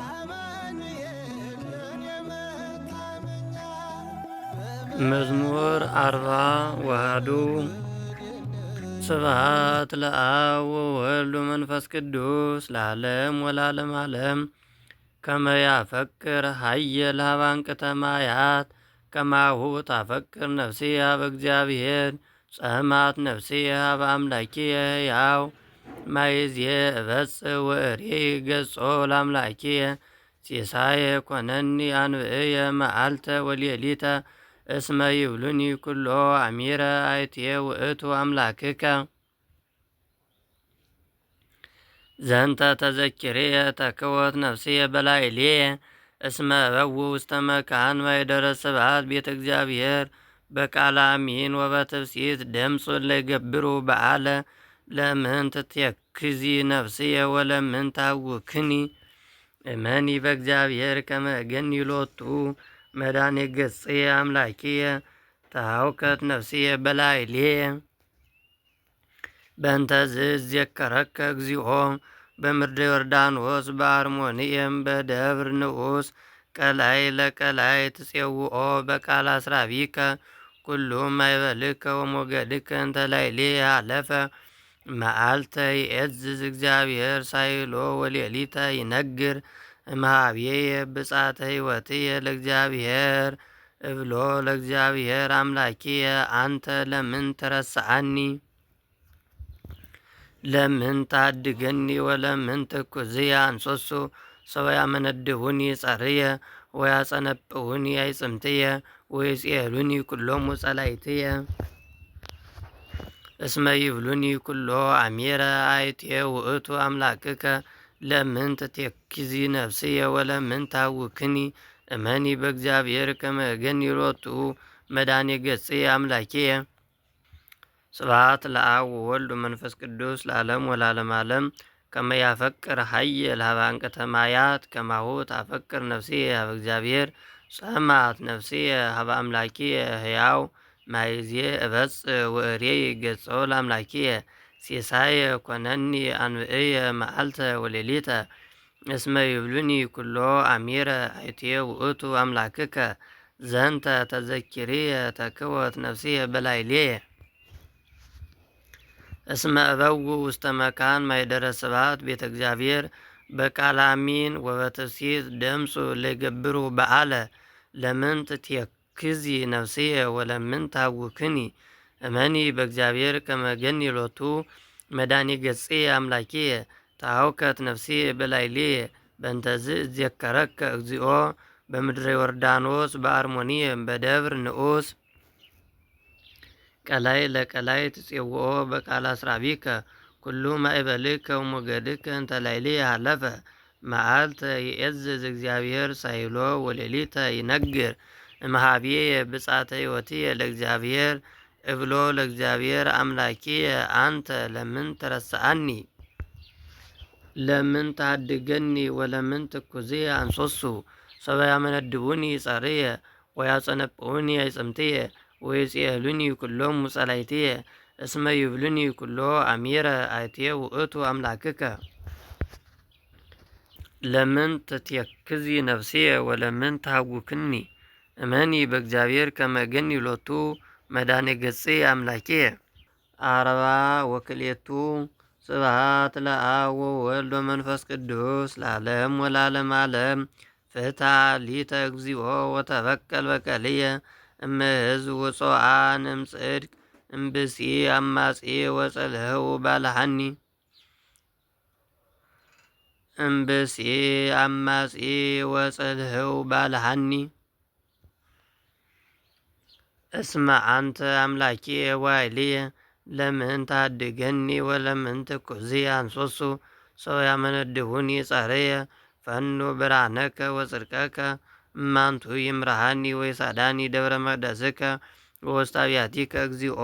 አማኑኤል የኔ መታመኛ። መዝሙር 41። ስብሐት ለአብ ወወልድ ወመንፈስ ቅዱስ ለዓለም ወለዓለመ ዓለም። ከመ ያፈቅር ኃየል ኀበ አንቅተ ማያት ከማሁ ታፈቅር ነፍስየ ኀበ እግዚአብሔር። ጸማት ነፍስየ ኀበ አምላኪየ ሕያው። ማይዝየ እበጽሕ ወእሬኢ ገጾ ለአምላኪየ። ሲሳየ ኮነኒ አንብእየ መዓልተ ወሌሊተ። እስመ ይብሉኒ ኩሎ አሚረ አይትየ ውእቱ አምላክከ። ዘንተ ተዘኪርየ ተክወት ነፍስየ በላዕሌየ። እስመ እበውእ ውስተ መካን ማኅደረ ስብሐት ቤተ እግዚአብሔር። በቃለ አሚን ወበትፍሥሕት ድምፁ ለይገብሩ በዓለ። ለምንት ትየክዚ ነፍስየ ወለምንት ታውክኒ? እመኒ በእግዚአብሔር ከመ እገኒ ሎቱ መድኃኔ ገጽየ አምላኪየ። ተሃውከት ነፍስየ በላዕሌየ። በእንተዝ እዜከረከ እግዚኦ በምድረ ዮርዳኖስ በአርሞንኤም በደብር ንዑስ። ቀላይ ለቀላይ ትጼውኦ በቃል አስራቢከ። ኩሉ ማይበልከ ወሞገድከ እንተ ላዕሌየ ሃለፈ። መዓልተ ይዔዝዝ እግዚአብሔር ሳይሎ ወሌሊተ ይነግር እምኀቤየ ብፅዓተ ሕይወትየ ለእግዚአብሔር። እብሎ ለእግዚአብሔር አምላኪየ አንተ ለምን ትረስዓኒ? ለምን ታድገኒ ወለምን ትኩዝየ አንሶሱ? ሰው ያመነድሁኒ ጸርየ ወያጸነጵውኒ አዕጽምትየ ወይጼሉኒ ኩሎሙ ጸላእትየ። እስመ ይብሉኒ ኩሎ አሚረ አይትየ ውእቱ አምላክከ። ለምን ትቴክዚ ነፍስየ ወለምን ታውክኒ? እመኒ በእግዚአብሔር ከመ እገኒ ሎቱ መድኃኔ ገጽየ አምላኪየ። ስብሐት ለአብ ወወልድ ወመንፈስ ቅዱስ ለዓለም ወለዓለመ ዓለም። ከመ ያፈቅር ኃየል ኀበ አንቅተ ማያት ከማሁ ታፈቅር ነፍስየ ኀበ እግዚአብሔር። ጸማት ነፍስየ ኀበ አምላኪየ ሕያው። ማይዜ እበጽሕ ወእሬኢ ገጾ ለአምላኪየ። ሲሳየ ኮነኒ አንብእየ መዓልተ ወሌሊተ። እስመ ይብሉኒ ኩሎ አሚረ አይትየ ውእቱ አምላክከ። ዘንተ ተዘኪርየ ተክወት ነፍስየ በላዕሌየ። እስመ እበውእ ውስተ መካን ማኅደረ ስብሐት ቤተ እግዚአብሔር። በቃለ አሚን ወበትፍሥሕት ድምፁ ለይገብሩ በዓለ። ለምንት ትየክዚ ነፍስየ ወለምን ታውክኒ? እመኒ በእግዚአብሔር ከመ እገኒ ሎቱ መድኃኔ ገጽየ አምላኪየ። ተሃውከት ነፍስየ በላዕሌየ። በእንተዝ እዜከረከ እግዚኦ በምድረ ዮርዳኖስ በአርሞንኤም በደብር ንዑስ። ቀላይ ለቀላይ ትጼውኦ በቃለ አስራቢከ። ኩሉ ማእበልከ ወሞገድከ እንተ ላዕሌየ ሃለፈ። መዓልተ ይዔዝዝ እግዚአብሔር ሳይሎ ወሌሊተ ይነግር እምኀቤየ ብፅዓተ ሕይወትየ ለእግዚአብሔር። እብሎ ለእግዚአብሔር አምላኪየ አንተ ለምን ትረስዓኒ? ለምን ታድገኒ ወለምን ትኩዝየ አንሶሱ? ሰበ ያመነድቡኒ ጸርየ ወያጸነጵውኒ አዕጽምትየ ወይጼሉኒ ኩሎሙ ጸላእትየ። እስመ ይብሉኒ ኩሎ አሚረ አይትየ ውእቱ አምላክከ። ለምን ትትየክዚ ነፍስየ ወለምን ታውክኒ? እመኒ በእግዚአብሔር ከመ እገኒ ሎቱ መድኃኔ ገጽየ አምላኪየ። 42። ስብሐት ለአብ ወወልድ ወመንፈስ ቅዱስ ለዓለም ወለዓለመ ዓለም። ፍትሐ ሊተ እግዚኦ ወተበቀል በቀልየ እምሕዝብ ውፅዋን እምጽድቅ እምብእሲ አማጺ ወጽልህው ባልሐኒ። እምብእሲ አማጺ ወጽልህው ባልሐኒ። እስመ አንተ አምላኪየ ወኃይልየ። ለምን ታድገኒ ወለምን ትኩዝየ አንሶሱ? ሰው ያመነድሁኒ ጸርየ። ፈኑ ብርሃነከ ወጽድቀከ። እማንቱ ይምርሃኒ ወይሳዳኒ ደብረ መቅደስከ ወውስተ አብያቲከ እግዚኦ።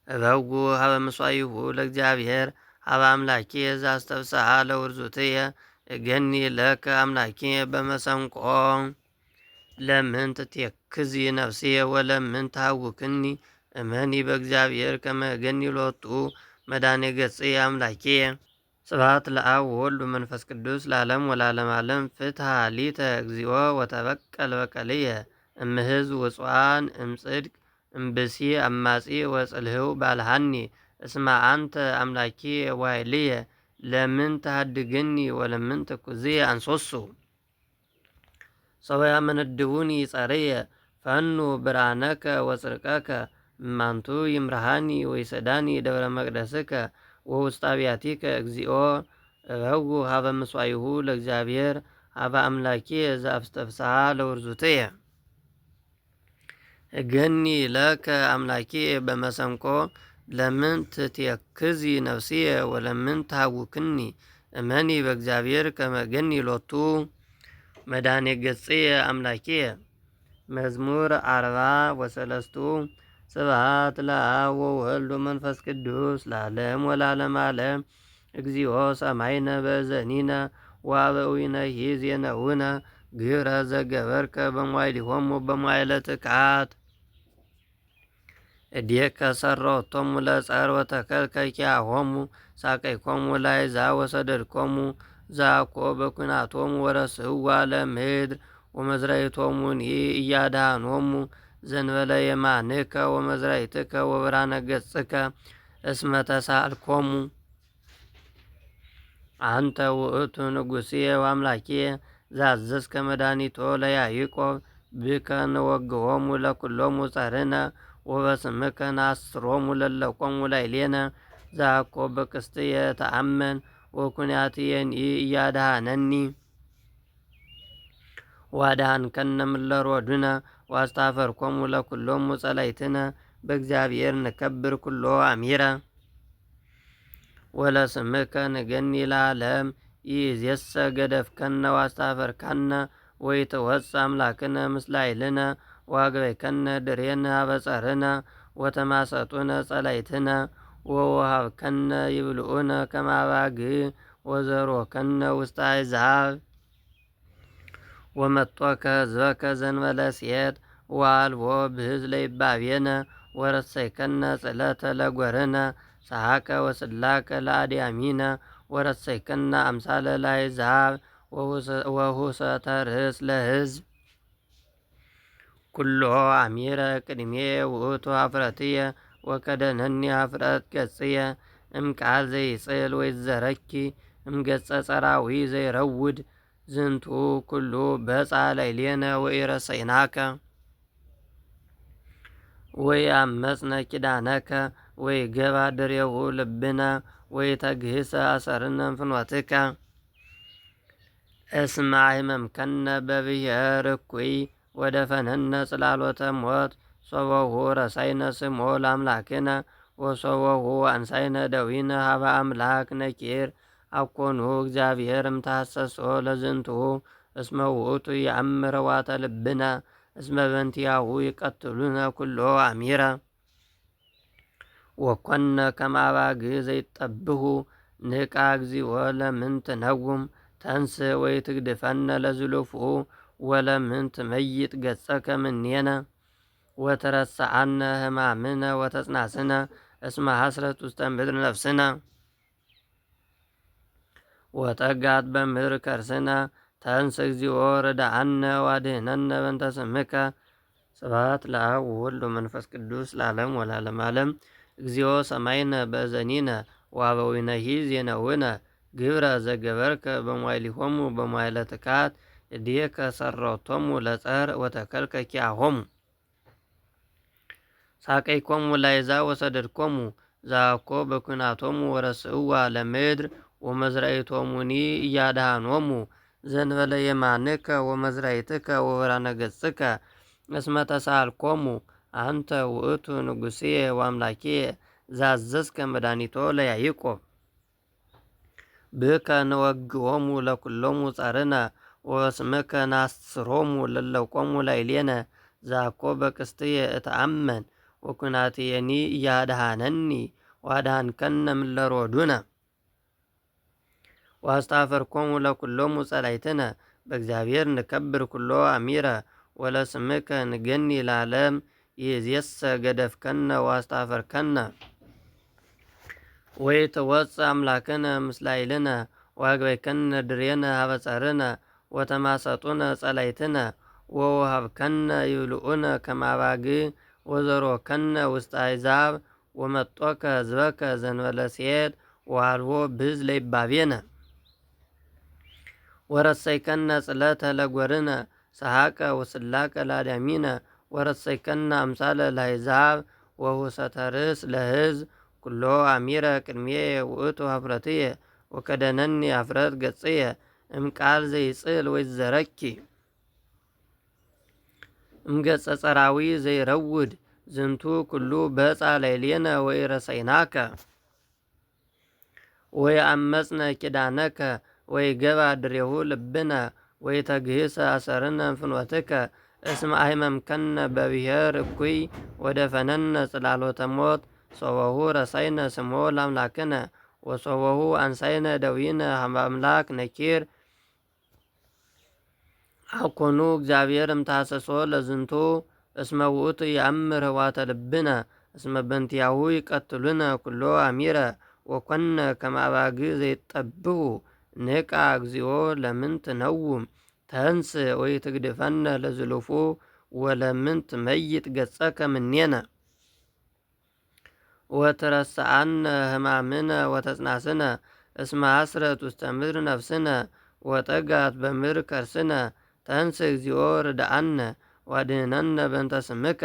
እበውእ ኀበ ምሥዋዒሁ ለእግዚአብሔር ኀበ አምላኪየ ዘአስተፍስሐ ለውርዙትየ። እገኒ ለከ አምላኪየ በመሰንቆ። ለምን ትትየክዚ ነፍስየ ወለምን ታውክኒ? እመኒ በእግዚአብሔር ከመ እገኒ ሎቱ መድኃኔ ገጽየ አምላኪየ። ስብሐት ለአብ ወወልድ ወመንፈስ ቅዱስ ለዓለም ወለዓለመ ዓለም። ፍትሐ ሊተ እግዚኦ ወተበቀል በቀልየ እምህዝ ወፅዋን እምጽድቅ እምብሲ አማጺ ወጽልህው ባልሃኒ። እስመ አንተ አምላኪ ዋይልየ ለምን ተሃድግኒ ወለምን ትኩዝየ አንሶሱ። ሰው ያመነድቡኒ ጸርየ ፈኑ ብርሃነከ ወጽድቀከ እማንቱ ይምርሃኒ ወይሰዳኒ ደብረ መቅደስከ ወውስተ አብያቲከ። እግዚኦ እበው ሀበ ምጽዋይሁ ለእግዚአብሔር ሀበ አምላኪየ ዘአፍስተፍስሐ ለውርዙትየ። እገኒ ለከ አምላኪየ በመሰንቆ ለምን ትትየክዚ ነፍስየ ወለምን ታውክኒ? እመኒ በእግዚአብሔር ከመ እገኒ ሎቱ መድኃኔ ገጽየ አምላኪየ። መዝሙር 43። ስብሐት ለአብ ወወልድ ወመንፈስ ቅዱስ ለዓለም ወለዓለመ ዓለም። እግዚኦ ሰማይነ በእዘኒነ ወአበዊነሂ ዜነውነ ግብረ ዘገበርከ በመዋዕሊሆሙ በመዋዕለ ትካት። እዴከ ሰረወቶሙ ለጸር ወተከልከ ኪያሆሙ ሳቀይኮሙ ለአሕዛብ ወሰደድኮሙ ዛኮ በኩናቶሙ ወረስህዋ ለምድር ወመዝራእቶሙኒ እያድኃኖሙ ዘንበለ የማንከ ወመዝራእትከ ወብርሃነ ገጽከ እስመ ተሳልኮሙ። አንተ ውእቱ ንጉሥየ ወአምላኪየ ዛዘዝከ መድኃኒቶ ለያዕቆብ። ብከ ንወግሆሙ ለኵሎሙ ጸርነ ወበስምከ ናስሮሙ ለለቆሙ ላዕሌነ። ዛኮ በቅስትየ ተአመን ወኩንያትየኒ እያድኃነኒ። ዋድኃንከነ እምእለ ሮዱነ ወአስታፈርኮሙ ለኵሎሙ ጸላእትነ። በእግዚአብሔር ንከብር ኩሎ አሚረ ወለስምከ ንገኒ ለዓለም። ይእዜሰ ገደፍከነ ዋስታፈርከነ ወኢትወፅእ አምላክነ ምስለ ኃይልነ። ወአግበይከነ ድሬነ ኀበ ጸርነ ወተማሰጡነ ጸላእትነ። ወወሃብከነ ይብልዑነ ከመ አባግዕ ወዘሮከነ ውስተ አሕዛብ። ወመጦከ ሕዝበከ ዘእንበለ ሴት ወአልቦ ብህዝ ለይባቤነ። ወረሰይከነ ጽለተ ለጐርነ ሰሐቀ ወስላቀ ለአድያሚነ። ወረሰይከነ አምሳለ ለአሕዛብ ወሁሰተ ርእስ ለሕዝብ። ኩሎ አሚረ ቅድሜ ውእቱ ኀፍረትየ ወከደነኒ ኀፍረት ገጽየ። እምቃል ዘይጽል ወይዘረኪ እምገጸ ጸራዊ ዘይረውድ። ዝንቱ ኩሉ በጻ ላዕሌነ ወኢረሰይናከ ወኢአመፅነ ኪዳነከ። ወኢገባ ድሬሁ ልብነ ወኢተግህሰ አሰርነ እምፍኖትከ። እስመ አሕመምከነ በብሔር እኩይ ወደፈነነ ጽላሎተ ሞት። ሶበሁ ረሳይነ ስሞ ለአምላክነ ወሶበሁ አንሳይነ ደዊነ ሀበ አምላክ ነኪር። አኮኑ እግዚአብሔር እምታሰሶ ለዝንቱ? እስመ ውእቱ ይአምር ዋተ ልብነ። እስመ በእንቲአሁ ይቀትሉነ ኩሎ አሚረ ወኮነ ከመ አባግዕ ዘይጠብሁ። ንቃ እግዚኦ ለምን ትነውም? ተንስእ ወኢትግድፈነ ለዝሉፍኡ። ወለምን ትመይጥ ገጸከ እምኔነ ወትረስዓነ ሕማምነ ወተጽናስነ? እስመ ሐስረት ውስተ ምድር ነፍስነ ወጠጋት በምድር ከርስነ። ተንስ እግዚኦ ርድአነ ዋድህነነ በእንተ ስምከ። ስብሐት ለአብ ወወልድ ወመንፈስ ቅዱስ ለዓለም ወለዓለመ ዓለም። እግዚኦ ሰማይነ በእዘኒነ ወአበዊነሂ ዜነውነ ግብረ ዘገበርከ በመዋዕሊሆሙ በመዋዕለ ትካት። እዴከ ሰረቶሙ ለጸር ወተከልከ ኪያሆሙ ሳቀይኮሙ ለአሕዛብ ወሰደድኮሙ ዛኮ በኩናቶሙ ወረስእዋ ለምድር ወመዝራእቶሙኒ እያድኃኖሙ ዘእንበለ የማንከ ወመዝራእትከ ወብርሃነ ገጽከ እስመ ተሳልኮሙ። አንተ ውእቱ ንጉሥየ ወአምላኪየ ዛዘዝከ መድኃኒቶ ለያዕቆብ። ብከ ንወግኦሙ ለኵሎሙ ጸርነ ወበስምከ ናስሮሙ ለለቆሙ ላዕሌነ። ዛኮ በቅስትየ እተአመን ወኩናትየኒ እያድኃነኒ። ዋድኃንከነ እምእለ ሮዱነ ወአስታፈርኮሙ ለኵሎሙ ጸላእትነ። በእግዚአብሔር ንከብር ኩሎ አሚረ ወለስምከ ንገኒ ለዓለም። ይእዜሰ ገደፍከነ ወአስታፈርከነ ወይትወፅእ አምላክነ ምስለ ኃይልነ ወአግበይከነ ድሬነ ኀበ ጸርነ ወተማሰጡነ ጸላይትነ ወወሀብከነ ይብልዑነ ከመ አባግዕ ወዘሮከነ ውስተ አሕዛብ ወመጦከ ሕዝበከ ዘእንበለ ሴት ወአልቦ ብዝ ለይባቤነ። ወረሰይከነ ጽለተ ለጎርነ ሰሐቀ ወስላቀ ላዳሚነ ወረሰይከነ አምሳለ ለአሕዛብ ወሁሰተ ርእስ ለሕዝብ። ኩሎ አሚረ ቅድሜየ ውእቱ ኀፍረትየ ወከደነኒ ኀፍረት ገጽየ እምቃል ዘይጽል ወይዘረኪ እምገጸ ጸራዊ ዘይረውድ ዝንቱ ኩሉ በጻ ላዕሌነ ወኢረሰይናከ ወየአመፅነ ኪዳነከ ወይገባ ድሬሁ ልብነ ወይተግህሰ አሰርነ ፍኖትከ። እስመ አሕመምከነ በብሔር እኩይ ወደፈነነ ጽላሎተ ሞት። ሶበሁ ረሳይነ ስሞ ለአምላክነ ወሶበሁ አንሳይነ ደዊነ ሀበ አምላክ ነኪር። አኮኑ እግዚአብሔር እምታሰሶ ለዝንቱ እስመ ውእቱ የአምር ህዋተ ልብነ። እስመ በንቲያሁ ይቀትሉነ ኩሎ አሚረ ወኮነ ከመ አባግዕ ዘይጠብሑ። ንቃ እግዚኦ ለምንት ነውም ተንስ ወይትግድፈነ ለዝሉፉ ወለምንት መይጥ ገጸከ ምኔነ ወትረስአነ ህማምነ ወተጽናስነ። እስመ አስረት ውስተ ምድር ነፍስነ ወጠጋት በምድር ከርስነ። ተንስ እግዚኦ ርድአነ ወአድኅነነ በእንተ ስምከ።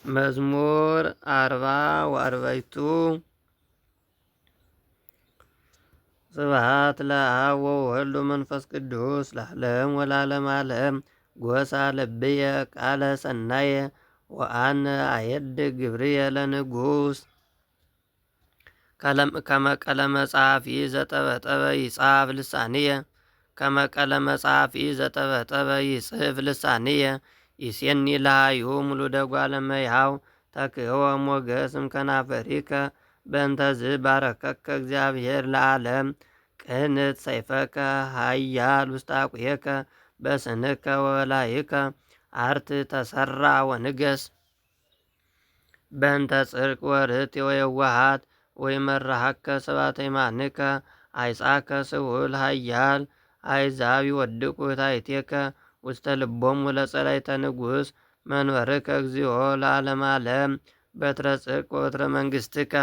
መዝሙር 44። ስብሐት ለአብ ወወልድ ወመንፈስ ቅዱስ ለዓለም ወለዓለመ ዓለም። ጎሳ ልብየ ቃለ ሰናየ ወአነ አየድ ግብርየ ለንጉስ። ከመ ቀለመ ጸሐፊ ዘጠበጠበ ይጻፍ ልሳንየ ከመ ቀለመ ጸሐፊ ዘጠበጠበ ይጽሕፍ ልሳንየ። ይሴኒ ለሃዩ ሙሉደ እጓለ እመሕያው ተክህወ ሞገስ እምከናፈሪከ። በእንተዝ ባረከከ እግዚአብሔር ለዓለም። ቅንት ሰይፈከ ኃያል ውስተ አቁየከ በስንከ ወበላይከ አርት ተሰራ ወንገስ። በእንተ ጽድቅ ወርት ወየዋሃት ወይመራሃከ ስብሐተ የማንከ። አይጻከ ስውል ኃያል አሕዛብ ይወድቁ ታሕቴከ ውስተ ልቦሙ ለጸላይተ ንጉሥ። መንበርከ እግዚኦ ለዓለመ ዓለም በትረ ጽድቅ ወበትረ መንግሥትከ።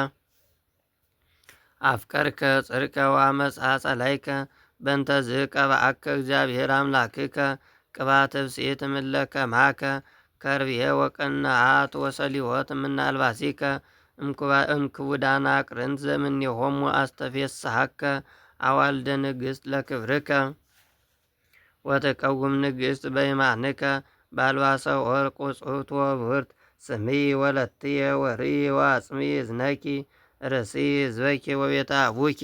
አፍቀርከ ጽድቀ ወአመፃ ጸላይከ በእንተዝ ቀብአከ እግዚአብሔር አምላክከ ቅባተ ብፅዕት እምለከ ማከ ከርብየ ወቀናአት ወሰሊሆት እምናልባሲከ። እምክቡዳን አቅርንት ዘእምኔሆሙ አስተፌስሐከ አዋልደ ንግሥት ለክብርከ። ወተቀውም ንግሥት በየማንከ በአልባሰ ወርቅ ውፅውት ወብርት። ስምዒ ወለትየ ወርእዪ ወአጽምዒ እዝነኪ ርእስዪ ሕዝበኪ ወቤተ አቡኪ።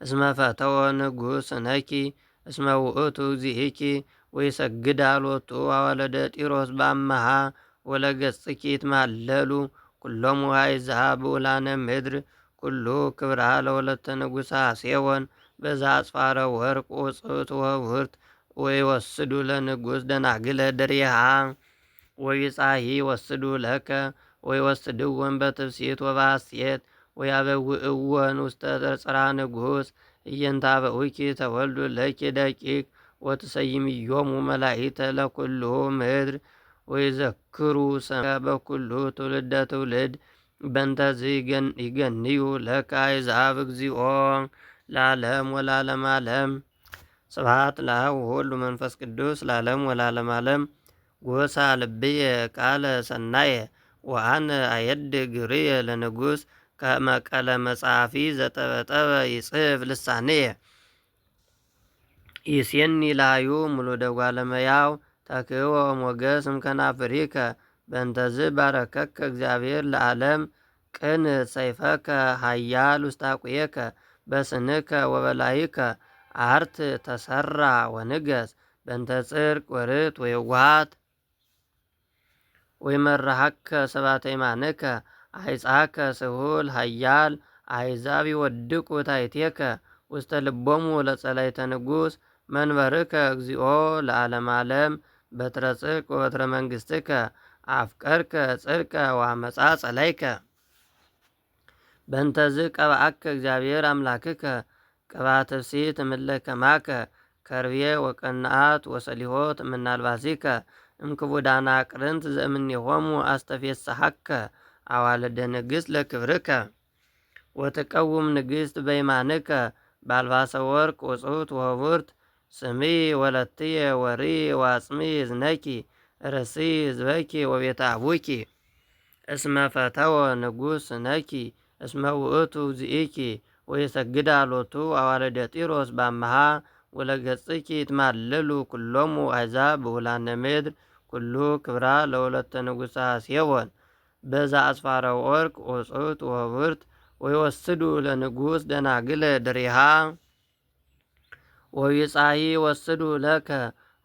እስመ ፈተወ ንጉሥ ነኪ እስመ ውእቱ እግዚእኪ ወይሰግድ አሎቱ አዋልደ ጢሮስ በአመሃ ወለገጽኪ ይትማለሉ ኩሎሙ አሕዛብ ብዑላነ ምድር። ኩሉ ክብራ ለወለተ ንጉሠ ሴዎን በዛ አጽፋረ ወርቅ ውፅውት ወብርት። ወይወስዱ ለንጉሥ ደናግለ ድሪሃ ወቢጻሂ ይወስዱ ለከ ወይወስድወን በትፍስሕት ወበሐሴት ወያበውእወን ውስተ ጽርሐ ንጉሥ። እየንታበውኪ ተወልዱ ለኪ ደቂቅ ወትሰይምዮሙ መላእክተ ለኩሉ ምድር። ወይዘክሩ ስምከ በኩሉ ትውልደ ትውልድ። በእንተዝ ይገንዩ ለከ አሕዛብ እግዚኦ ለዓለም ወለዓለመ ዓለም። ስብሐት ለአብ ወወልድ ወመንፈስ ቅዱስ ለዓለም ወለዓለመ ዓለም። ጎሳ ልብየ ቃለ ሰናየ ወአነ አየድ ግብርየ ለንጉሥ ከመ ቀለመ ጸሐፊ ዘጠበጠበ ይጽሕፍ ልሳንየ። ይሴኒ ላዩ ሙሉደ እጓለ እመሕያው ተክህወ ሞገስ እምከናፍሪከ። በእንተዝ ባረከከ እግዚአብሔር ለዓለም። ቅን ሰይፈከ ኃያል ውስተ አቁየከ በስንከ ወበላይከ አርት ተሰራ ወንገስ በእንተ ጽድቅ ወርት ወየዋሃት ወይመርሃከ ስብሐተ የማንከ። አይጻከ ስሁል ኃያል አሕዛብ ይወድቁ ታሕቴከ ውስተ ልቦሙ ለጸላይተ ንጉሥ። መንበርከ እግዚኦ ለዓለመ ዓለም በትረ ጽድቅ ወበትረ መንግሥትከ። አፍቀርከ ጽድቀ ወአመፃ ጸላይከ። በእንተዝ ቀብአከ እግዚአብሔር አምላክከ ቅብአ ትፍሥሕት እምለከማከ ከርቤ ወቀናአት ወሰሊሆት እምናልባሲከ እምክቡዳነ አቅርንት ዘእምኔሆሙ አስተፌስሐከ አዋልደ ንግሥት ለክብርከ። ወትቀውም ንግሥት በይማንከ ባልባሰ ወርቅ ውፅውት ወህቡርት። ስሚ ወለትየ ወሪ ዋጽሚ እዝነኪ ርእሲ ህዝበኪ ወቤተ አቡኪ። እስመ ፈተወ ንጉሥ ነኪ እስመ ውእቱ እግዚእኪ ወየሰግዳ ሎቱ አዋልደ ጢሮስ ባመሃ። ወለገጽኪ ይትማለሉ ኩሎሙ አሕዛብ ብሁላነ ምድር። ኩሉ ክብራ ለወለተ ንጉሠ ሐሴቦን በዛ አጽፋረ ወርቅ ወጽሑት ወህብርት። ወይወስዱ ለንጉሥ ደናግለ ድሪሃ ወይጻይ ወስዱ ለከ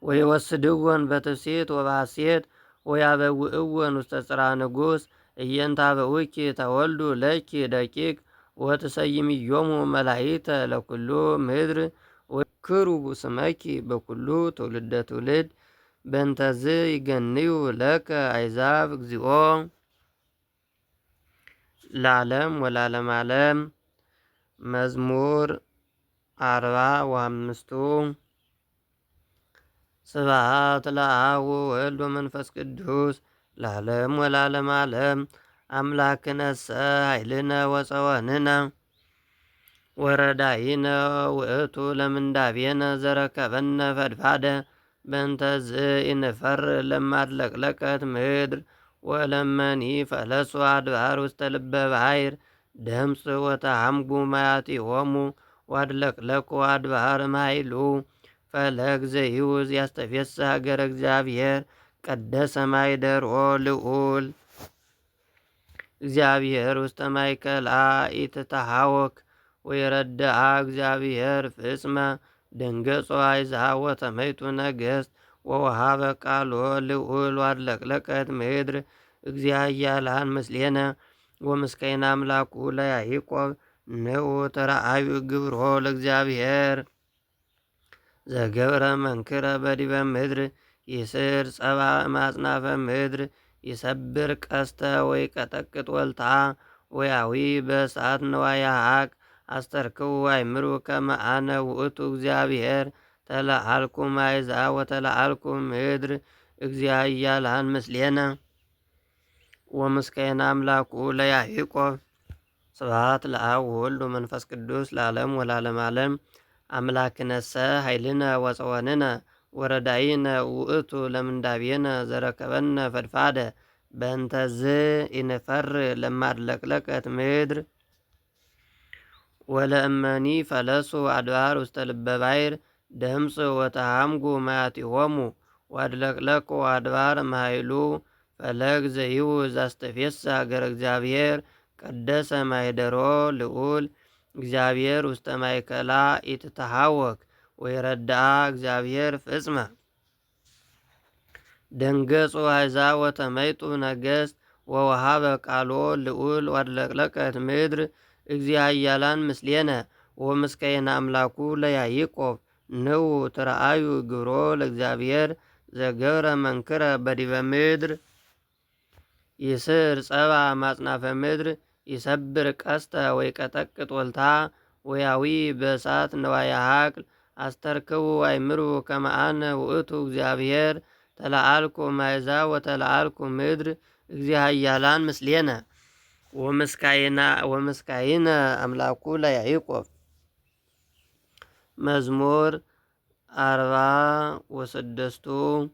ወይወስድወን በትፍሥሕት ወበሐሴት ወያበውእወን ውስተ ጽርሐ ንጉሥ። እየንታበውኪ ተወልዱ ለኪ ደቂቅ ወትሰይምዮሙ መላይተ ለኩሉ ምድር ወክሩ ስመኪ በኩሉ ትውልደ ትውልድ። በእንተዝ ይገንዩ ለከ አሕዛብ እግዚኦ ለዓለም ወለዓለመ ዓለም። መዝሙር 45። ስብሐት ለአብ ወወልድ ወመንፈስ ቅዱስ ለዓለም ወለዓለመ ዓለም። አምላክነሰ ኃይልነ ወፀወንነ ወረዳይነ ውእቱ ለምንዳቤነ ዘረከበነ ፈድፋደ። በእንተዝ ኢንፈር ለማድለቅለቀት ምድር ወለመኒ ፈለሱ አድባር ውስተ ልበ ባሕር። ደምፅ ወተሃምጉ ማያቲሆሙ ዋድለቅለቁ አድባር ማይሉ። ፈለግ ዘይውዝ ያስተፌስሕ ሀገረ እግዚአብሔር ቀደሰ ማይደሮ ልዑል። እግዚአብሔር ውስተ ማእከላ ኢትተሃወክ ወይረድአ እግዚአብሔር ፍጽመ። ደንገጾ አሕዛብ ወተመይጡ ነገሥት ወወሃበ ቃሎ ልዑል ዋድለቅለቀት ምድር። እግዚአ ኃያላን ምስሌነ ወምስካይነ አምላኩ ለያዕቆብ። ንዑ ተረአዩ ግብሮ ለእግዚአብሔር ዘገብረ መንክረ በዲበ ምድር። ይስር ጸባ ማጽናፈ ምድር ይሰብር ቀስተ ወይ ቀጠቅጥ ወልታ ወያዊ በሰዓት ንዋየ ሐቅ። አስተርክቡ አእምሩ ከመ አነ ውእቱ እግዚአብሔር ተለዓልኩ እምአሕዛብ ወተለዓልኩ ምድር። እግዚአ ኃያላን ምስሌነ ወምስካየነ አምላኩ ለያዕቆብ። ስብሐት ለአብ ወወልድ ወመንፈስ ቅዱስ ለዓለም ወለዓለመ ዓለም። አምላክነሰ ኃይልነ ወፀወንነ ወረዳይነ ውእቱ ለምንዳቤነ ዘረከበነ ፈድፋደ። በእንተዝ ኢንፈር ለማድለቅለቀት ምድር ወለእመኒ ፈለሱ አድባር ውስተ ልበ ባሕር። ደምፅ ወተሃምጉ ማያቲሆሙ ዋድለቅለቁ አድባር እምኃይሉ። ፈለግ ዘይውዝ አስተፌስሕ ሀገረ እግዚአብሔር ቀደሰ ማይደሮ ልዑል። እግዚአብሔር ውስተ ማእከላ ኢትተሃወክ ወይረድአ እግዚአብሔር ፍጽመ። ደንገጹ አሕዛብ ወተመይጡ ነገሥት ወወሃበ ቃሎ ልዑል ዋድለቅለቀት ምድር። እግዚአ ኃያላን ምስሌነ ወምስካየነ አምላኩ ለያዕቆብ። ንዑ ትረአዩ ግብሮ ለእግዚአብሔር ዘገብረ መንክረ በዲበ ምድር። ይስር ጸባ ማጽናፈ ምድር ይሰብር ቀስተ ወይ ቀጠቅጥ ወልታ ወያዊ በእሳት ንዋየ ሐቅል። አስተርክቡ አእምሩ ከመ አነ ውእቱ እግዚአብሔር ተለዓልኩ እምአሕዛብ ወተለዓልኩ ምድር። እግዚአ ኃያላን ምስሌነ ወምስካይነ አምላኩ ለያዕቆብ። መዝሙር 46።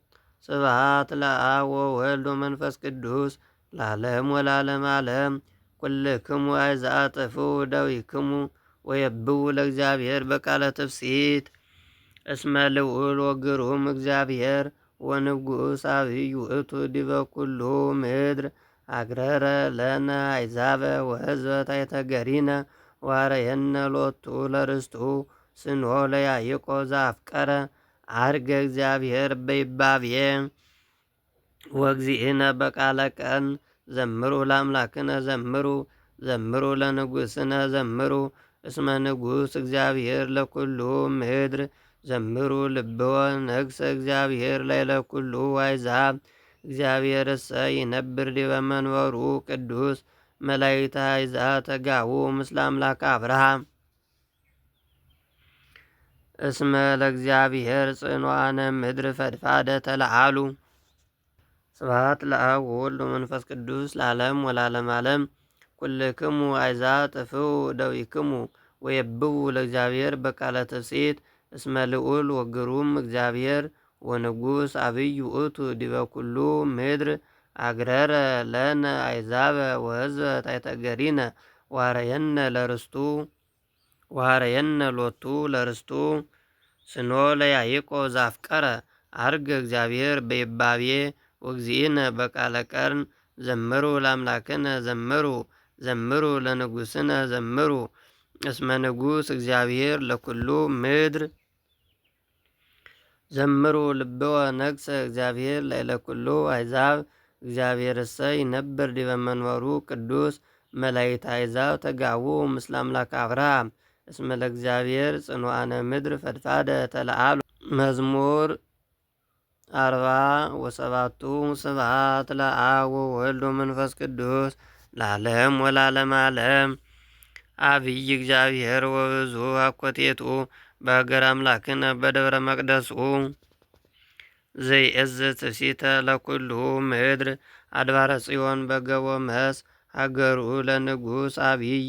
ስብሐት ለአብ ወወልድ ወመንፈስ ቅዱስ ለዓለም ወለዓለመ ዓለም። ኩልክሙ አሕዛብ ጥፍኡ እደዊክሙ ወየብቡ ለእግዚአብሔር በቃለ ትፍሥሕት። እስመ ልዑል ወግሩም እግዚአብሔር ወንጉሥ አብይ ውእቱ ዲበ ኩሉ ምድር። አግረረ ለነ አሕዛበ ወሕዝበ ታሕተ ዋረየነ ሎቱ ለርስቱ ስንሆ ለያዕቆብ ዘአፍቀረ። አርገ እግዚአብሔር በይባቤ ወእግዚእነ በቃለ ቀን። ዘምሩ ለአምላክነ ዘምሩ ዘምሩ ለንጉሥነ ዘምሩ እስመ ንጉሥ እግዚአብሔር ለኩሉ ምድር። ዘምሩ ልብወ ነግሰ እግዚአብሔር ላዕለ ኩሉ አሕዛብ። እግዚአብሔርሰ ይነብር ዲበ መንበሩ ቅዱስ። መላእክተ አሕዛብ ተጋቡ ምስለ አምላከ አብርሃም። እስመ ለእግዚአብሔር ጽኑዓነ ምድር ፈድፋደ ተለዓሉ። ስብሐት ለአብ ወወልድ ወመንፈስ ቅዱስ ለዓለም ወለዓለመ ዓለም። ኩልክሙ አሕዛብ ጥፍኡ እደዊክሙ ወየብቡ ለእግዚአብሔር በቃለ ትፍስሕት። እስመ ልዑል ወግሩም እግዚአብሔር ወንጉስ አብይ ውእቱ ዲበ ኩሉ ምድር። አግረረ ለነ አሕዛበ ወሕዝበ ታሕተ እገሪነ ወኀረየነ ለርስቱ ወኀረየነ ሎቱ ለርስቱ ስኖ ለያዕቆብ ዘአፍቀረ። ዐርገ እግዚአብሔር በይባቤ ወእግዚእነ በቃለ ቀርን። ዘምሩ ለአምላክነ ዘምሩ ዘምሩ ለንጉሥነ ዘምሩ እስመ ንጉሥ እግዚአብሔር ለኩሉ ምድር። ዘምሩ ልብወ ነግሠ እግዚአብሔር ላዕለ ኩሉ አሕዛብ። እግዚአብሔርሰ ይነብር ዲበ መንበሩ ቅዱስ። መላእክተ አሕዛብ ተጋቡ ምስለ አምላከ አብርሃም። እስመ ለእግዚአብሔር ጽኑዓነ ምድር ፈድፋደ ተለዓሉ። መዝሙር 47። ስብሐት ለአብ ወወልድ ወመንፈስ ቅዱስ ለዓለም ወለዓለመ ዓለም። አብይ እግዚአብሔር ወብዙ አኮቴቱ በሀገረ አምላክነ በደብረ መቅደሱ። ዘይእዝ ትፍሲተ ለኩሉ ምድር። አድባረ ጽዮን በገቦ መስ ሀገሩ ለንጉሥ አብይ።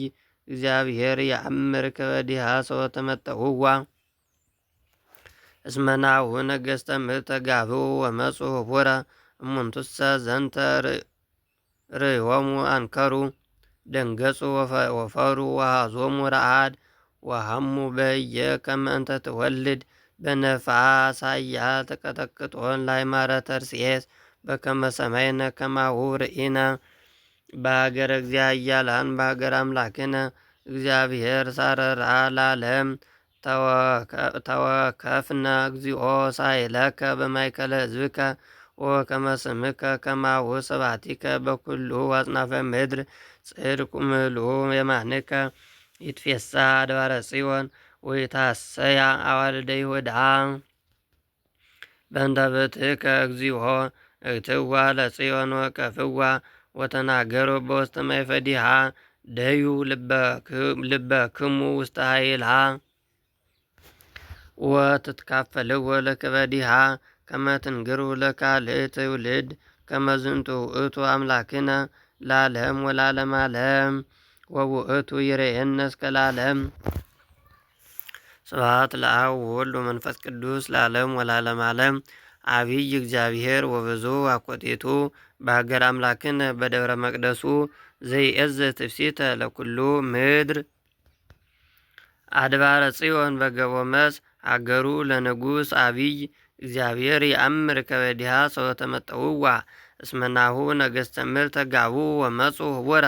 እግዚአብሔር የአምር ከበዲሃ ሰወ ተመጠውዋ። እስመ ናሁ ነገሥተ ምድር ተጋብኡ ወመጹ ኅቡረ። እሙንቱሰ ዘንተ ርእዮሙ አንከሩ። ደንገጹ ወፈሩ ወሃዞሙ ረዓድ ወሃሙ በየ ከመ እንተ ትወልድ። በነፋስ ኃያል ተቀጠቅጦን ላይማረ ተርሴስ። በከመ ሰማይነ ከማሁ ርኢነ በሀገረ እግዚአ ኃያላን በሀገረ አምላክነ። እግዚአብሔር ሳረራ ለዓለም። ተወከፍነ እግዚኦ ሳይለከ በማእከለ ሕዝብከ። ወከመ ስምከ ከማሁ ስብሐቲከ በኩሉ አጽናፈ ምድር። ጽድቅ ምልኡ የማንከ። ይትፌሳ አድባረ ጽዮን ወይታሰያ አዋልደ ይሁዳ። በእንተ ፍትሕከ እግዚኦ እትዋ ለጽዮን ወቀፍዋ ወተናገሩ በውስተ ማይፈዲሃ። ደዩ ልበክሙ ውስተ ኃይልሃ ወትትካፈልዎ ለክበዲሃ። ከመ ትንግሩ ለካልእ ትውልድ ከመ ዝንቱ ውእቱ አምላክነ ለዓለም ወለዓለመ ዓለም ወውእቱ ይሬእየነ እስከ ለዓለም። ስብሐት ለአብ ወወልድ ወመንፈስ ቅዱስ ለዓለም ወለዓለመ ዓለም። አብይ እግዚአብሔር ወብዙ አኮቴቱ በሀገረ አምላክነ በደብረ መቅደሱ። ዘይእዝ ትፍሲተ ለኩሉ ምድር። አድባረ ጽዮን በገቦ መስ አገሩ ለንጉሥ አብይ። እግዚአብሔር የአምር ከበዲሃ ሰወ ተመጠውዋ። እስመ ናሁ ነገሥተ ምድር ተጋቡ ወመጹ ኅቡረ።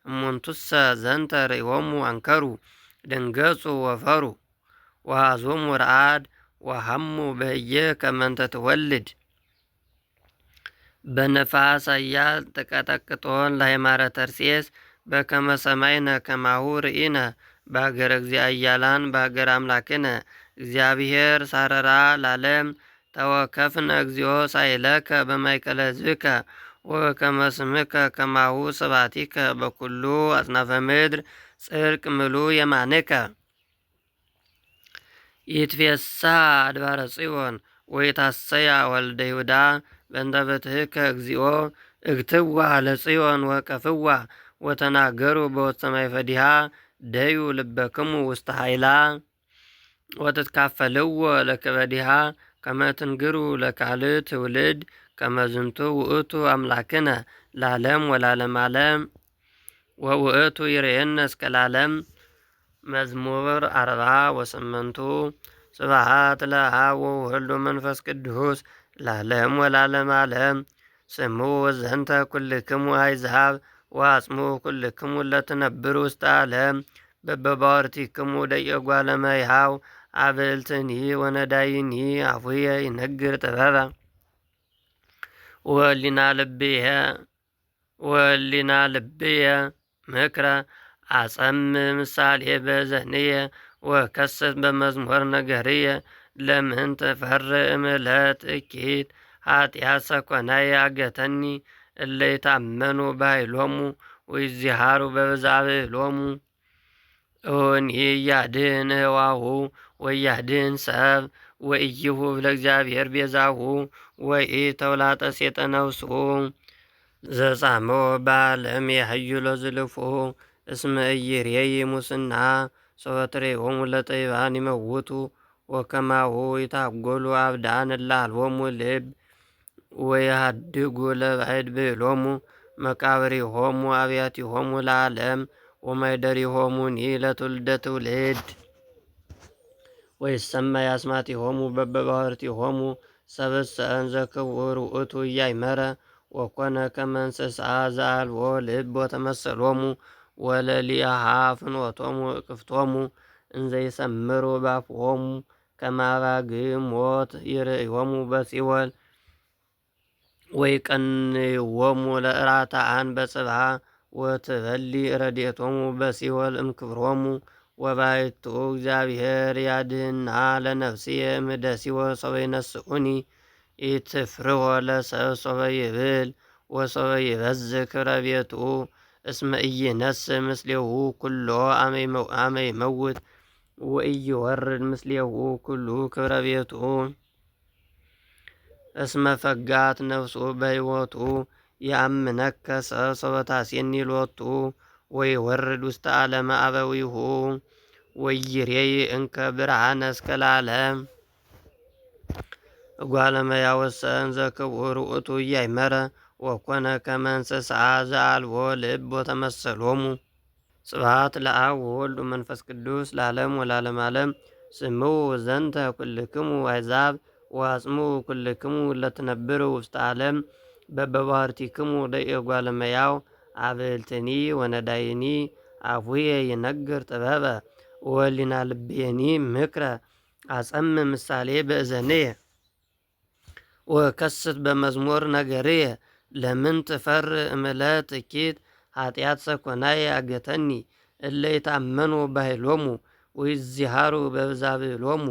እሙንቱሰ ዘንተ ርእዮሙ አንከሩ። ደንገጹ ወፈሩ ወሃዞሙ ረዓድ ወሃሙ በህየ ከመ እንተ ትወልድ። በነፋስ ኃያል ተቀጠቅጦን ላይማረ ተርሴስ። በከመ ሰማይነ ከማሁ ርኢነ በሀገረ እግዚአ ኃያላን በሀገረ አምላክነ። እግዚአብሔር ሳረራ ላለም። ተወከፍነ እግዚኦ ሳይለከ በማእከለ ሕዝብከ። ወበከመ ስምከ ከማሁ ስብሐቲከ በኩሉ አጽናፈ ምድር። ጽድቅ ምሉ የማንከ። ይትፌሳ አድባረ ጽዮን ወይታሰያ ወልደ ይሁዳ። በእንተ ፍትሕከ እግዚኦ እግትዋ ለጽዮን ወቀፍዋ ወተናገሩ በውስተ ማይፈዲሃ። ደዩ ልበክሙ ውስተ ኃይላ ወትትካፈልዎ ለክበዲሃ። ከመ ትንግሩ ለካልእ ትውልድ ከመ ዝንቱ ውእቱ አምላክነ ለዓለም ወለዓለመ ዓለም ወውእቱ ይሬእየነ እስከ ለዓለም። መዝሙር 48። ስብሐት ለአብ ወወልድ ወመንፈስ ቅዱስ ለዓለም ወለዓለመ ዓለም። ስምዑ ዘንተ ኩልክሙ አሕዛብ ወአጽምዑ ኩልክሙ ለትነብሩ ውስተ ዓለም። በበባወርቲክሙ ደቂቀ እጓለ እመሕያው አብልትኒ ወነዳይኒ አፉየ ይነግር ጥበበ። ወሊና ልብየ ወሊና ልብየ ምክረ። አጸም ምሳሌ በዘንየ ወከስት በመዝሙር ነገርየ። ለምን ትፈርእ እምዕለት እኪት ኃጢአት ሰኮናየ አገተኒ። እለ ይታመኑ በኃይሎሙ ወይዚሃሩ በብዝኀ ብዕሎሙ። እውኒ ኢያድኅን እኅዋሁ ወኢያድኅን ሰብ ወኢይሁብ ለእግዚአብሔር ቤዛሁ ወኢተውላጠ ሴጠ ነፍሱ። ዘጻመወ በዓለም የሐይሎ ዝልፉ እስመ ኢይሬይ ሙስና ሶበ ትሬዎሙ ለጠቢባን ይመውቱ ወከማሁ ይታጎሉ አብዳን እለ አልቦሙ ልብ ወየኀድጉ ለባዕድ ብዕሎሙ። መቃብሪሆሙ አብያቲሆሙ ለዓለም ወማኅደሪሆሙኒ ለትውልደ ትውልድ። ወይሰመይ አስማቲሆሙ በበባህርቲሆሙ። ሰብእሰ እንዘ ክቡር ውእቱ ኢያእመረ ወኮነ ከመ እንስሳ ዘአልቦ ልብ ወተመሰሎሙ ወለሊአሃ ፍኖቶሙ እቅፍቶሙ እንዘ ይሰምሩ ባፍሆሙ ከመ አባግዕ ሞት ይርእዮሙ በሲኦል ወይቀንይዎሙ ለእራታአን በጽብሃ ወትበሊ ረድኤቶሙ በሲኦል እምክብሮሙ። ወባሕቱ እግዚአብሔር ያድኅና ለነፍስየ እምእደ ሲኦል ሶበ ይነስኡኒ። ኢትፍርሆ ለሰብእ ሶበ ይብል ወሶበ ይበዝኅ ክብረ ቤቱ እስመ ኢይነስእ ምስሌሁ ኩሎ አመ ይመውት ወኢይወርድ ምስሌሁ ኩሉ ክብረ ቤቱ። እስመ ፈጋት ነፍሱ በሕይወቱ የአምነከ ሰብእ ሶበ ታሴኒ ሎቱ ወይወርድ ውስተ ዓለመ አበዊሁ ወይሬይ እንከ ብርሃነ እስከ ለዓለም። እጓለ እመሕያውሰ እንዘ ክቡር ውእቱ ኢያእመረ ወኮነ ከመ እንስሳ ዘአልቦ ልብ ወተመሰሎሙ። ስብሐት ለአብ ወወልድ ወመንፈስ ቅዱስ ለዓለም ወለዓለመ ዓለም። ስምዑ ዘንተ ኩልክሙ አሕዛብ ወአጽምዑ ኩልክሙ ለትነብሩ ውስተ ዓለም በበባህርቲክሙ ደእጓለ እመሕያው አብልትኒ ወነዳይኒ አፉየ ይነግር ጥበበ ወሊና ልቤኒ ምክረ አጸም ምሳሌ በእዘንየ ወከስት በመዝሙር ነገርየ። ለምን ትፈር እምለ ጥቂት ኃጢአት ሰኮናየ አገተኒ እለ ይታመኑ ባይሎሙ ወይዚሃሩ በብዛብሎሙ።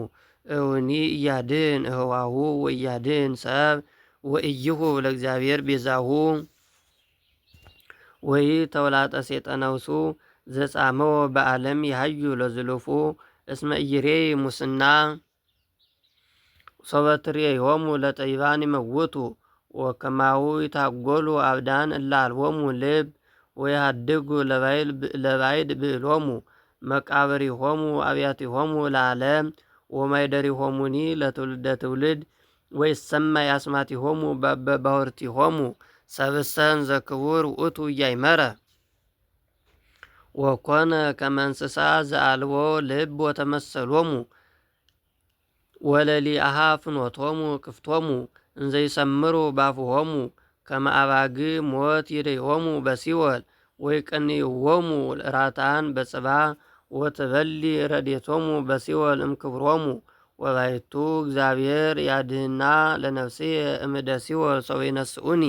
እውኒ እያድን እህዋሁ ወእያድን ሰብ ወኢይሁ ለእግዚአብሔር ቤዛሁ ወይ ተውላጠ ሴጠነውሱ ዘጻመወ በዓለም የሀዩ ለዝልፉ እስመ ኢይሬይ ሙስና። ሶበ ትሬዮሙ ለጠቢባን ይመውቱ ወከማሁ ይታጎሉ አብዳን እለ አልቦሙ ልብ ወየኀድጉ ለባዕድ ብዕሎሙ። መቃብሪሆሙ አብያቲሆሙ ለዓለም ወማኅደሪሆሙኒ ለትውልደ ትውልድ ወይሰመይ አስማቲሆሙ በበባህርቲሆሙ። ሰብእሰ እንዘ ክቡር ውእቱ ኢያእመረ ወኮነ ከመ እንስሳ ዘአልቦ ልብ ወተመሰሎሙ ወለሊአሃ ፍኖቶሙ ቅፍቶሙ እንዘ ይሰምሩ ባፍሆሙ ከመ አባግዕ ሞት ይሬዮሙ በሲኦል ወይቀንይዎሙ ራታን በጽባ ወትበሊ ረድኤቶሙ በሲኦል እምክብሮሙ። ወባሕቱ እግዚአብሔር ያድኅና ለነፍስየ እምእደ ሲኦል ሶበ ይነስኡኒ።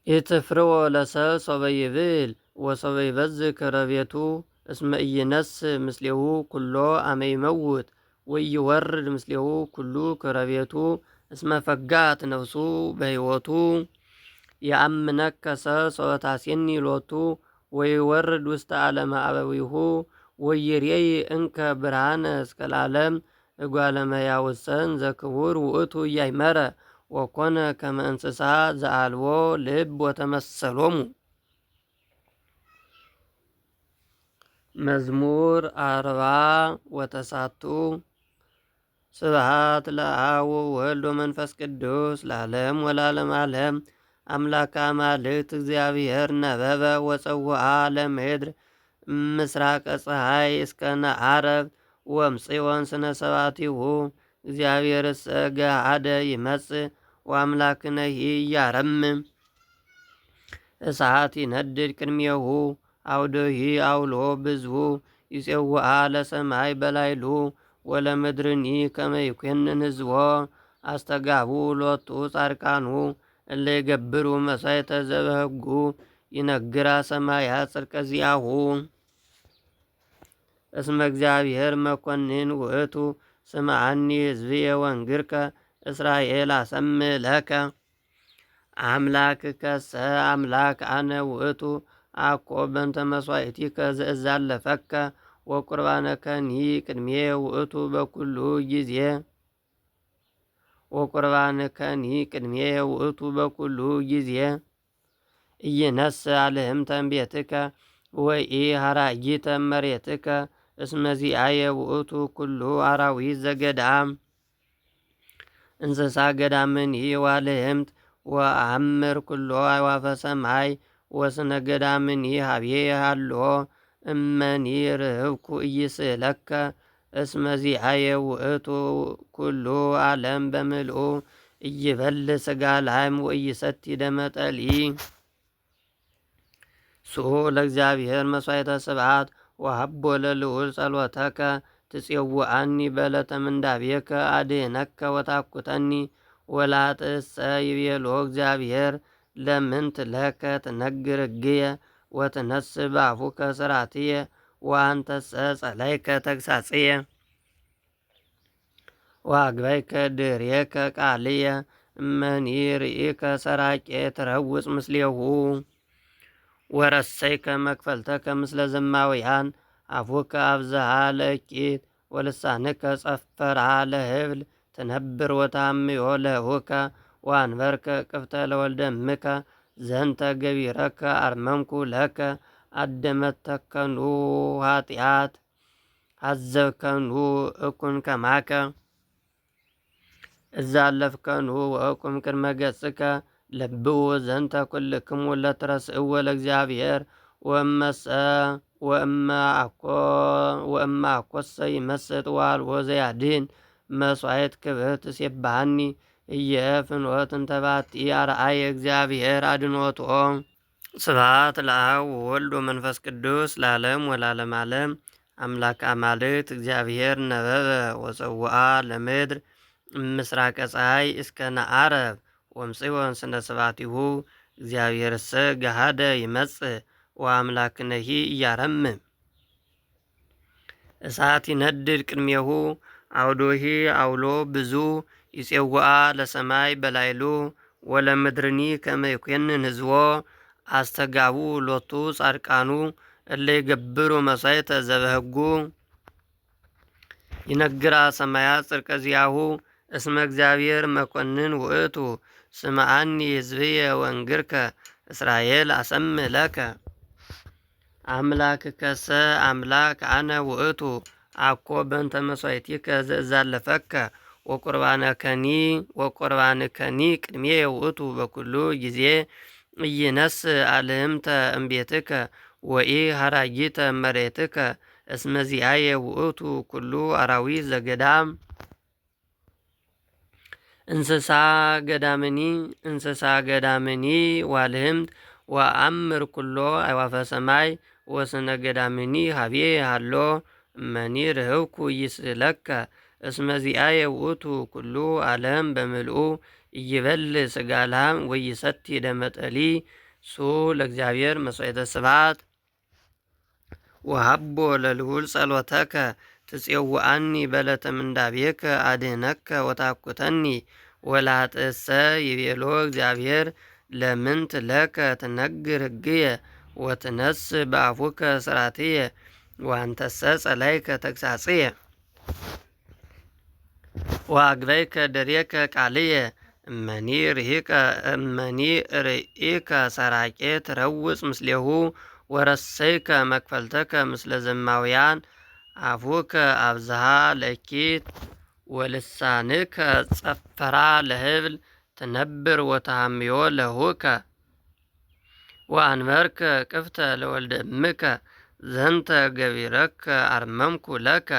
ኢትፍርዎ ለሰብእ ሶበ ይብል ወሶበ ይበዝኅ ክብረ ቤቱ እስመ ኢይነስእ ምስሌሁ ኩሎ አመ ይመውት ወኢይወርድ ምስሌሁ ኩሉ ክብረ ቤቱ እስመ ፈጋት ነፍሱ በሕይወቱ። የአምነከ ሰብእ ሶበ ታሴኒ ሎቱ ወይወርድ ውስተ ዓለመ አበዊሁ ወይሬይ እንከ ብርሃነ እስከ ለዓለም። እጓለ እመሕያውሰ እንዘ ክቡር ውእቱ ኢያእመረ ወኮነ ከመ እንስሳ ዘአልቦ ልብ ወተመሰሎሙ። መዝሙር 49። ስብሐት ለአብ ወወልድ ወመንፈስ ቅዱስ ለዓለም ወለዓለመ ዓለም። አምላከ አማልክት እግዚአብሔር ነበበ ወፀውአ ለምድር ምስራቀ ፀሐይ እስከ ነዓረብ ወምጽዮን ስነ ሰባቲሁ። እግዚአብሔርሰ ገሃደ ይመጽእ ወአምላክነሂ ኢያረምም። እሳት ይነድድ ቅድሜሁ አውዶሂ አውሎ ብዝሁ። ይጼውአ ለሰማይ በላይሉ ወለምድርኒ ከመ ይኮንን ህዝቦ። አስተጋቡ ሎቱ ጻድቃኑ እለ ይገብሩ መሥዋዕተ ዘበሕጉ ይነግራ ሰማያት ጽድቀ ዚአሁ። እስመ እግዚአብሔር መኮንን ውእቱ ስምዐኒ ሕዝብየ ወንግርከ እስራኤል አሰምዕ ለከ። አምላክከሰ አምላክ አነ ውእቱ አኮ በእንተ መሥዋዕቲከ ዘእዛለፈከ ወቁርባነከኒ ቅድሜየ ውእቱ በኩሉ ጊዜ ወቁርባንከኒ ቅድሜየ ውእቱ በኩሉ ጊዜ። ኢይነሥእ አልህምተ እምቤትከ ወኢሃራጊተ እመሬትከ እስመ ዚአየ ውእቱ ኩሉ አራዊት ዘገዳም እንስሳ ገዳምኒ ዋልህምት ወአምር ኩሎ አዕዋፈ ሰማይ ወስነ ገዳምኒ ሀብዬ ሃሎ። እመኒ ርህብኩ ኢይስእለከ እስመ ዚአየ ውእቱ ኩሉ ዓለም በምልኡ። ኢይበልዕ ሥጋ ላህም ወኢይሰቲ ደመ ጠሊ። ስዑ ለእግዚአብሔር መሥዋዕተ ስብሐት ወሀቦ ለልዑል ጸሎተከ። ትጼውዐኒ በዕለተ ምንዳቤከ አድኅነከ ወታኩተኒ። ወላጥሰ ይቤሎ እግዚአብሔር ለምንት ለከ ትነግር ሕግየ ወትነስእ በአፉከ ሥርዓትየ ወአንተሰ ጸላይከ ተግሣጽየ ወአግባይከ ድኅሬከ ቃልየ። እመኒ ርኢከ ሰራቄ ትረውፅ ምስሌሁ ወረሰይከ መክፈልተከ ምስለ ዘማውያን። አፉከ አብዝሃ ለእኪት ወልሳንከ ጸፈራ ለህብል። ትነብር ወታምዮ ለሁከ ወአንበርከ ቅፍተ ለወልደ እምከ። ዘንተ ገቢረከ አርመምኩ ለከ አደመተከኑ ኃጢአት አዘብከኑ እኩን ከማከ። እዛለፍከኑ ወእቁም ቅድመ ገጽከ። ለብዎ ዘንተ ኩልክሙ ለትረስእዎ ለእግዚአብሔር ወእመሰ ወእመ አኮሰ ይመስጥ ወአልቦ ዘያድኅን። መሥዋዕት ክብርት ትሴብሐኒ እየ ፍኖት እንተባቲ አርአየ እግዚአብሔር አድኖቶ። ስብሐት ለአብ ወወልድ ወመንፈስ ቅዱስ ለዓለም ወለዓለመ ዓለም። አምላክ አማልክት እግዚአብሔር ነበበ ወፀውአ ለምድር ምስራቀ ፀሐይ እስከ ነዓረብ ወምጽዮን ስነ ስብሐቲሁ። እግዚአብሔርሰ ገሃደ ይመጽእ ወአምላክነሂ ኢያረምም። እሳት ይነድድ ቅድሜሁ አውዶሂ አውሎ ብዙ። ይጼውአ ለሰማይ በላይሉ ወለምድርኒ ከመ ይኮንን ህዝቦ። አስተጋቡ ሎቱ ጻድቃኑ እለ ይገብሩ መሥዋዕተ ዘበሕጉ። ይነግራ ሰማያት ጽድቀ ዚአሁ እስመ እግዚአብሔር መኮንን ውእቱ። ስምዓኒ ሕዝብየ ወእንግርከ እስራኤል አሰምዕ ለከ። አምላክከሰ አምላክ አነ ውእቱ አኮ በእንተ መሥዋዕቲከ ዘእዛለፈከ ወቁርባንከኒ ቅድሜየ ውእቱ በኩሉ ጊዜ። ኢይነሥእ አልህምተ እምቤትከ ወኢሃራጊተ እመሬትከ እስመ ዚአየ ውእቱ ኩሉ አራዊት ዘገዳም እንስሳ ገዳምኒ እንስሳ ገዳምኒ ዋልህምት ወአምር ኩሎ አዕዋፈ ሰማይ ወስነ ገዳምኒ ሀብዬ ሃሎ። እመኒ ርህብኩ ይስእለከ እስመ ዚአየ ውእቱ ኩሉ ዓለም በምልኡ። ኢይበልዕ ሥጋ ላህም ወኢይሰቲ ደመ ጠሊ። ሱ ለእግዚአብሔር መሥዋዕተ ስብሐት ወሀቦ ለልዑል ጸሎተከ። ትጼውአኒ በዕለተ ምንዳቤከ አድኅነከ ወታኩተኒ። ወላጥሰ ይቤሎ እግዚአብሔር ለምንት ለከ ትነግር ሕግየ ወትነስእ በአፉከ ሥርዓትየ ወአንተሰ ጸላይከ ተግሣጽየ ወአግበይከ ድሬከ ቃልየ። እመኒ ርኢከ ሰራቄ ትረውፅ ምስሌሁ ወረሰይከ መክፈልተከ ምስለ ዘማውያን። አፉከ አብዝሃ ለእኪት ወልሳንከ ጸፈራ ለህብል። ትነብር ወተሃምዮ ለሁከ ወአንበርከ ቅፍተ ለወልደ እምከ። ዘንተ ገቢረከ አርመምኩ ለከ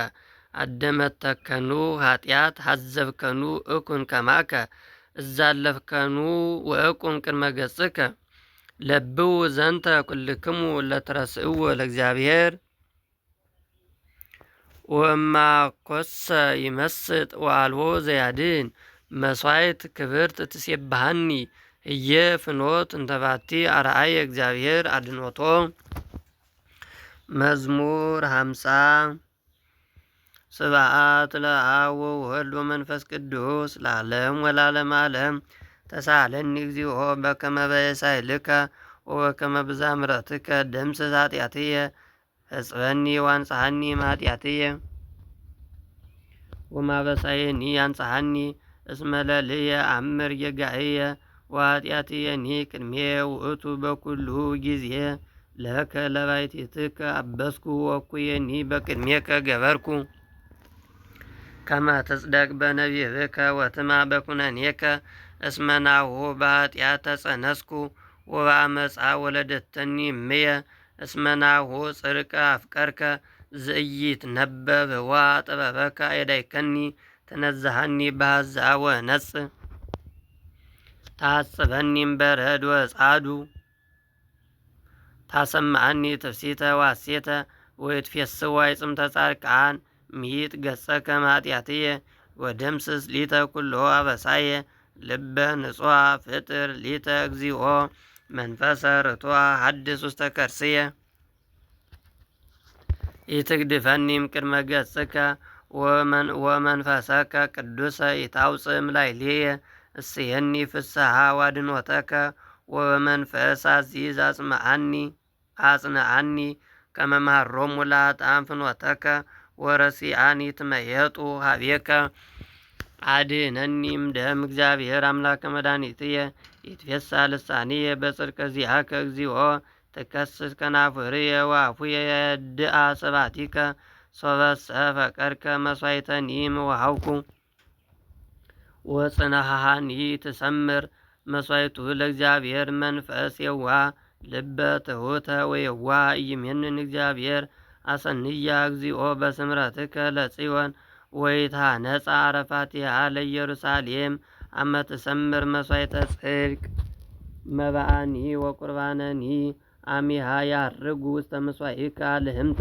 አደመተከኑ ኃጢአት ሀዘብከኑ እኩን ከማከ። እዛለፍከኑ ወእቁም ቅድመ ገጽከ። ለብው ዘንተ ኩልክሙ ለትረስእዎ ለእግዚአብሔር ወእማኮሰ ይመስጥ ወአልቦ ዘያድን። መሥዋዕት ክብርት ትሴብሐኒ እየ ፍኖት እንተባቲ አርአየ እግዚአብሔር አድኖቶ። መዝሙር 50። ስብሐት ለአብ ወወልድ ወመንፈስ ቅዱስ ለዓለም ወለዓለመ ዓለም። ተሳለኒ እግዚኦ በከመ በየሳይልከ ወበከመ ብዝኀ ምሕረትከ ደምስስ ኃጢአትየ። ሕጽበኒ ወአንጽሐኒ እምኃጢአትየ ወማበሳየኒ አንጽሐኒ። እስመ ለልየ አምር ጌጋእየ ወኃጢአትየኒ ቅድሜየ ውእቱ በኩሉ ጊዜ። ለከ ለባሕቲትከ አበስኩ ወእኩየኒ በቅድሜከ ገበርኩ። ከመ ትጽደቅ በነቢብከ ወትማ በኩነኔከ። እስመ ናሁ በኃጢአት ተጸነስኩ ወበአመፃ ወለደተኒ እምየ። እስመ ናሁ ጽድቀ አፍቀርከ ዘኢይትነበብ ዋ ጥበበከ አይዳይከኒ። ተነዝሐኒ በሃዛ ወነጽ ታጽበኒ እምበረድ ወጻዱ። ታሰምዐኒ ትፍሲተ ዋሴተ ወይትፌስዋ ይጽምተ ጻድቃን። ምሂጥ ገጸከ እምኃጢአትየ ወደምስስ ሊተ ኩሎ አበሳየ። ልበ ንጹሐ ፍጥር ሊተ እግዚኦ መንፈሰ ርቱዐ ሐድስ ውስተ ከርስየ። ኢትግድፈኒ እምቅድመ ገጽከ ወመንፈሰከ ቅዱሰ ኢታውፅእ እምላዕሌየ። እስየኒ ፍስሐ ዋድኖተከ ወበመንፈስ አዚዝ አጽንዓኒ። ከመ መሃሮሙ ለኃጥኣን ፍኖተከ ወረሲአን ይትመየጡ ኀቤከ። አድኅነኒ እምደም እግዚአብሔር አምላከ መድኃኒትየ። ይትፌሣሕ ልሳንየ በጽድቀ ዚአከ እግዚኦ። ትከስስ ከናፍርየ ወአፉየ የድአ ስብሐቲከ። ሶበሰ ፈቀድከ መሥዋዕተኒ እምወሃብኩ ወጽንሃሃኒ ትሰምር። መሥዋዕቱ ለእግዚአብሔር መንፈስ የዋህ ልበ ትሑተ ወየዋህ ኢይሜንን እግዚአብሔር። አሰንያ እግዚኦ በስምረትከ ለጽዮን ወይትሐነጻ አረፋቲሃ ለኢየሩሳሌም። አመ ትሰምር መሥዋዕተ ጽድቅ መባአኒ ወቁርባነኒ አሚሃ ያርጉ ውስተ መሥዋዕከ አልህምተ።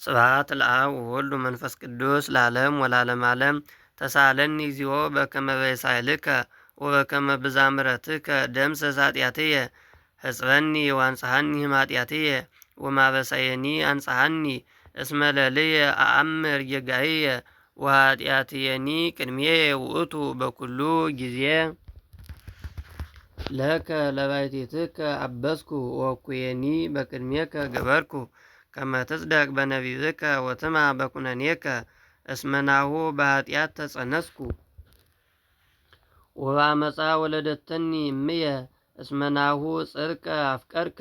ስብሐት ለአብ ወወልድ ወመንፈስ ቅዱስ ለዓለም ወለዓለመ ዓለም። ተሳለኒ እግዚኦ በከመ በሳይልከ ወበከመ ብዝኀ ምሕረትከ ደምስስ ኃጢአትየ። ሕጽበኒ ወአንጽሐኒ እምኃጢአትየ ወማበሳየኒ አንጽሐኒ። እስመ ለልየ አአምር ጌጋየ ወኃጢአትየኒ ቅድሜየ ውእቱ በኩሉ ጊዜ። ለከ ለባሕቲትከ አበስኩ ወእኩየኒ በቅድሜከ ገበርኩ። ከመ ትጽደቅ በነቢብከ ወትማ በኩነኔከ። እስመ ናሁ በኃጢአት ተጸነስኩ ወበአመፃ ወለደተኒ እምየ። እስመ ናሁ ጽድቀ አፍቀርከ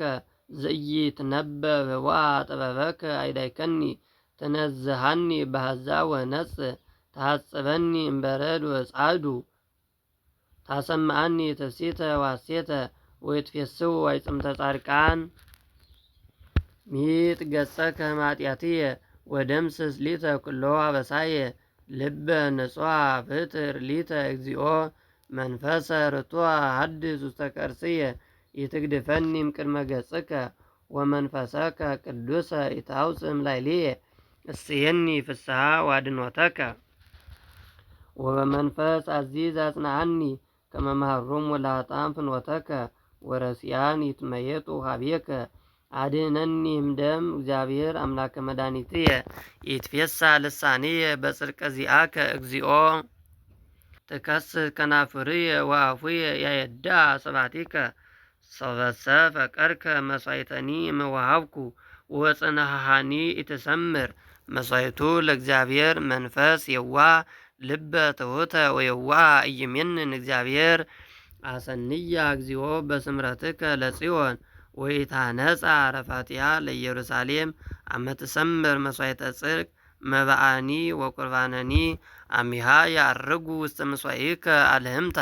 ዘኢይትነበብ ዋ ጥበበከ አይዳይከኒ። ተነዝሃኒ በሃዛ ወነጽ ታጽበኒ እምበረድ ወጻዱ። ታሰምዐኒ ትፍሲተ ዋሴተ ወይትፌስው አዕጽምተ ጻድቃን። ሚጥ ገጸከ እምኃጢአትየ ወደምስስ ሊተ ኩሎ አበሳየ። ልበ ንጹሐ ፍጥር ሊተ እግዚኦ መንፈሰ ርቱዐ ሐድስ ውስተ ከርስየ። ኢትግድፈኒ እምቅድመ ገጽከ ወመንፈሰከ ቅዱሰ ኢታውፅእ እምላዕሌየ። እስየኒ ፍስሐ ወአድኅኖተከ ወበመንፈስ አዚዝ አጽንዓኒ። ከመ መሃሮሙ ለኃጥኣን ፍኖተከ ወረሲአን ይትመየጡ ኀቤከ። አድኅነኒ እምደም እግዚአብሔር አምላከ መድኃኒትየ። ይትፌሣሕ ልሳንየ በጽድቀ ዚአከ እግዚኦ። ትከስት ከናፍርየ ወአፉየ ያየድአ ስብሐቲከ። ሶበሰ ፈቀድከ መሥዋዕተኒ እምወሃብኩ ወጽንሃሃኒ ኢትሰምር። መሥዋዕቱ ለእግዚአብሔር መንፈስ የዋህ ልበ ትሑተ ወየዋህ ኢይሜንን እግዚአብሔር። አሰንያ እግዚኦ በስምረትከ ለጽዮን ወኢታነጻ አረፋቲሃ ለኢየሩሳሌም። አመ ትሰምር መሥዋዕተ ጽድቅ መባአኒ ወቁርባነኒ አሚሃ ያርጉ ውስተ መሥዋዕከ አልህምተ።